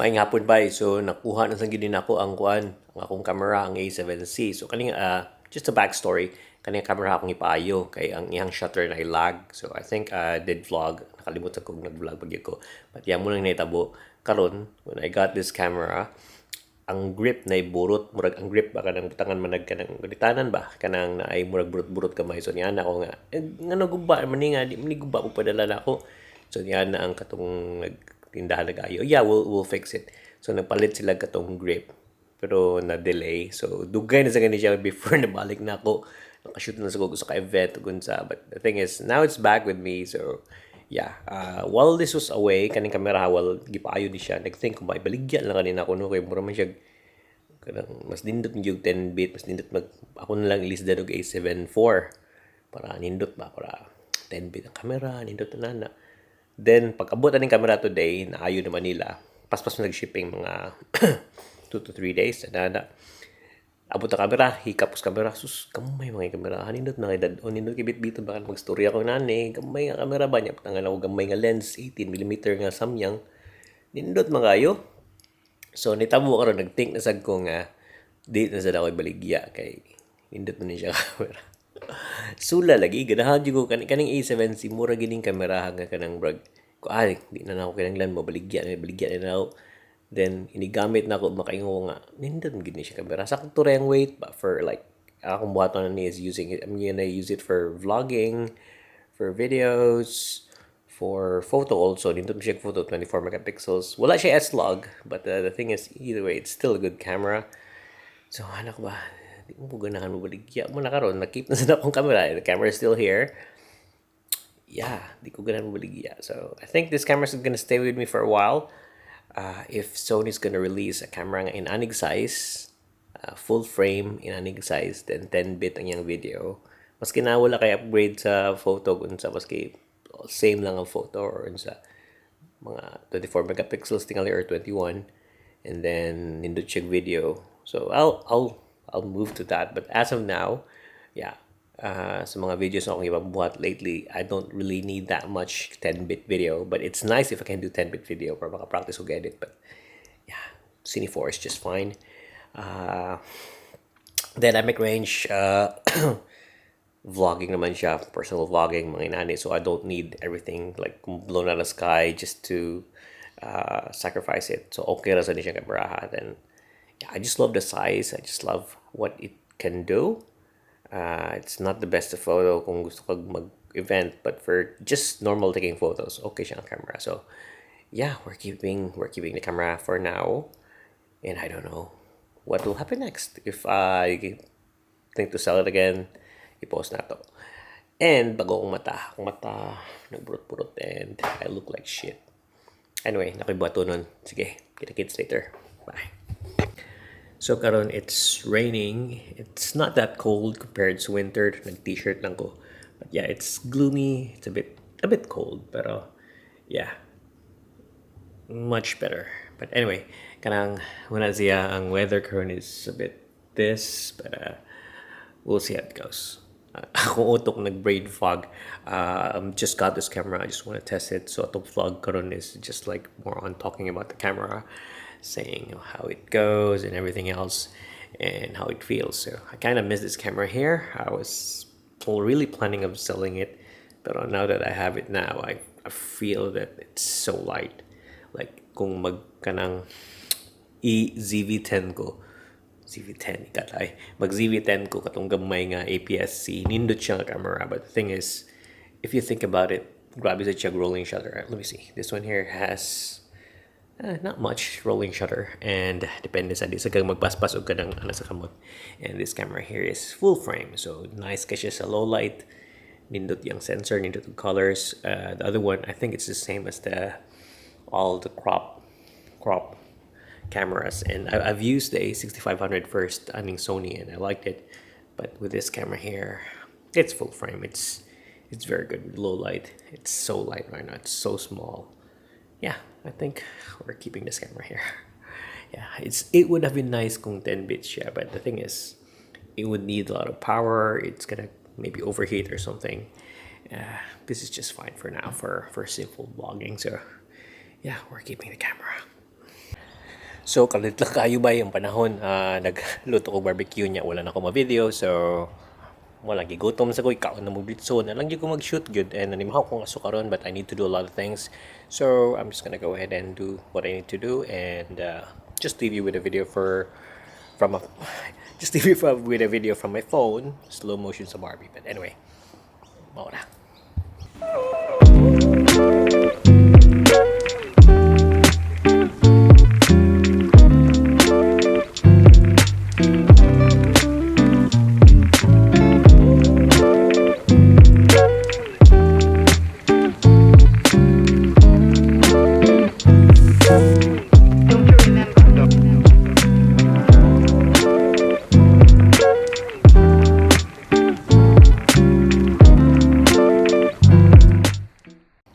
Maayong hapon bay. So nakuha na sa gyud nako ang kuan, ang akong camera, ang A7C. So kaning just a backstory, kaning camera akong ipaayo kay ang iyang shutter na lag. So I think I did vlog, nakalimot sa kog nag-vlog pag ko. But yeah, mao nang nahitabo karon when I got this camera, ang grip na burot, murag ang grip ba, kanang butangan manag kanang ganitanan ba, kanang naay murag burot-burot kamay. So niana ko nga, eh, ngano guba man ni, nga di man ni guba mo padala nako. So niana ang katong nagtindahan nag-ayo, "Yeah, we'll fix it." So nagpalit sila katong grip pero na delay, so dugay na sa gani siya before nabalik na ako. Nakashoot na sa ko sa ka event ug unsa. But the thing is, now it's back with me. So yeah, while this was away, kaning kamera, while gipaayo ni siya, nagthink ko ba ibaligya lang kanina ako, no, kay mura man siya kanang mas nindot yung 10 bit, mas nindot mag ako na lang ilisdan og A7 IV para nindot ba, para 10 bit ang kamera, nindot na na. Then pag abot aning kamera today, naayo naman nila, paspas na nag-shipping, mga 2 to 3 days na na abot ang kamera. Hikap sa kamera, sus, gamay mga kamera, nindot na kay dad nindot kay bitbiton baka magstorya ko nani, gamay nga kamera ba niya, tangan ako gamay nga lens, 18 mm nga Samyang, nindot man kayo. So nitabo karon, nagthink na sad ko nga di na sad ako ibaligya kay nindot man ni siya kamera. Sula lagi, ganahan jud ko kaning A7C, mura gining kamera nga kanang brag ko, ay, di na nako kinahanglan mo baligya na, baligya na nako. Then inigamit na ako, makaingon ko nga nindot gid ni siya kamera, sakto ra ang weight ba for like akong buhaton ni is using it, I'm gonna use it for vlogging, for videos, for photo also. Nindot siya photo, 24 megapixels, wala siya S-Log, but the thing is, either way, it's still a good camera. So anak ba, di mo ganahan mo baligya mo na. Karon na-keep na sa akong camera, the camera is still here. Yeah, di ko ganahan mo baligya. So I think this camera is gonna stay with me for a while. If Sony's gonna release a camera nga inanig size, full frame inanig size, then 10-bit ang iyang video. Maski na wala kay upgrade sa photo unsa, maski same lang ang photo or unsa, mga 24 megapixels tingali or 21, and then nindot siya video. So I'll move to that. But as of now, yeah, sa mga videos na akong ipabuhat lately, I don't really need that much 10-bit video. But it's nice if I can do 10-bit video para maka-practice og edit. But yeah, Cine 4 is just fine. Dynamic range, vlogging naman siya, personal vlogging, mga inani. So I don't need everything like blown out of the sky just to sacrifice it. So okay ra sa ni siya kameraha. Then yeah, I just love the size. I just love what it can do. It's not the best of photo kung gusto kag mag-event, but for just normal taking photos, okay siya ang camera. So yeah, we're keeping the camera for now, and I don't know what will happen next. If I think to sell it again, i-post na to. And bago akong mata, nagburot-burot and I look like shit. Anyway, naa koy buhatonon. Sige, kita-kits later. Bye. So karon it's raining. It's not that cold compared to winter. Nag-t-shirt lang ko. But yeah, it's gloomy. It's a bit cold, pero yeah, much better. But anyway, kanang muna siya, ang weather karon is a bit this, but we'll see how it goes. Akong utok nag-brain fog. Just got this camera. I just want to test it. So atong vlog karon is just like more on talking about the camera, saying how it goes and everything else and how it feels. So I kind of miss this camera here. I was really planning of selling it, but now that I have it now, I feel that it's so light. Like kung mag kanang i ZV-10 ko, ZV-10 ikatay, mag ZV-10 ko katong gamay nga APS-C, nindot siya nga camera. But the thing is, if you think about it, grabe sa siya rolling shutter. Let me see. This one here has not much rolling shutter and depende sa di sa kang magpaspas og kanang ano sa kamot. And this camera here is full frame, so nice kay siya sa low light, nindot yung sensor, nindot yung colors. The other one, I think it's the same as the all the crop cameras, and I've used the A6500 first, aning Sony, and I liked it, but with this camera here, it's full frame, it's very good with low light. It's so light right now, it's so small. Yeah, I think we're keeping this camera here. Yeah, it would have been nice kung 10 bit siya, but the thing is, it would need a lot of power. It's gonna maybe overheat or something. This is just fine for now for simple vlogging. So yeah, we're keeping the camera. So, kalit lang kayo ba yung panahon, nagluto ko barbecue niya, wala na ko ma-video. So, wala, gigutom sa ko, ikaw na mo so na lang ko mag-shoot good and nanimaw ko nga karon, but I need to do a lot of things. So, I'm just gonna go ahead and do what I need to do and just leave you with a video for from a just leave you with a video from my phone, slow motion sa Barbie. But anyway, mao na. Don't you remember?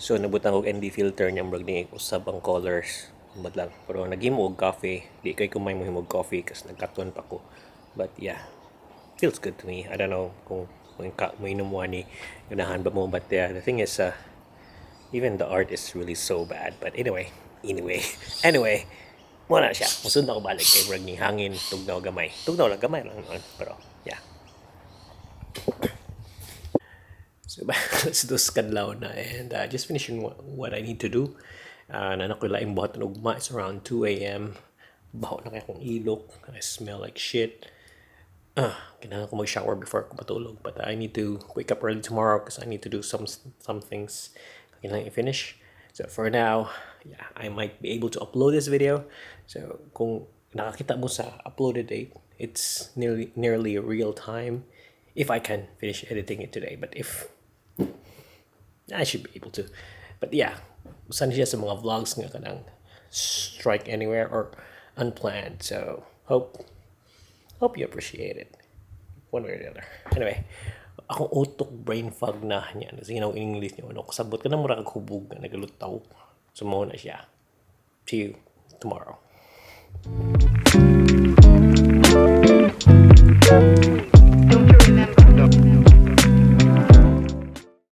So nabutang og ND filter niya, murag ni usab ang colors. Humad lang. Pero naghimo og coffee. Di kay kumay mo himog coffee kasi nagkaton pa ko. But yeah, feels good to me. I don't know kung mo inom mo ani, ganahan ba mo, but yeah, the thing is even the art is really so bad. But anyway, mao na siya. Musud na ko balik kay murag ni hangin, tugnaw gamay. Tugnaw lang gamay lang noon. Pero yeah. So, let's do kadlaw na and just finishing what I need to do. Naa na koy laing buhaton ugma. It's around 2 a.m. Baho na kay akong ilok. I smell like shit. Kailangan ko mag-shower before ako matulog. But I need to wake up early tomorrow because I need to do some things kailangan i-finish. So for now, yeah, I might be able to upload this video. So kung nakakita mo sa uploaded date, it's nearly real time if I can finish editing it today. But if I should be able to. But yeah, usa siya sa mga vlogs nga kanang strike anywhere or unplanned. So hope you appreciate it one way or the other. Anyway, akong utok brain fog na niya. Sige na English niya. Ano, kasabot ka na mura kag hubog nga nagalutaw. So mao na siya. See you tomorrow.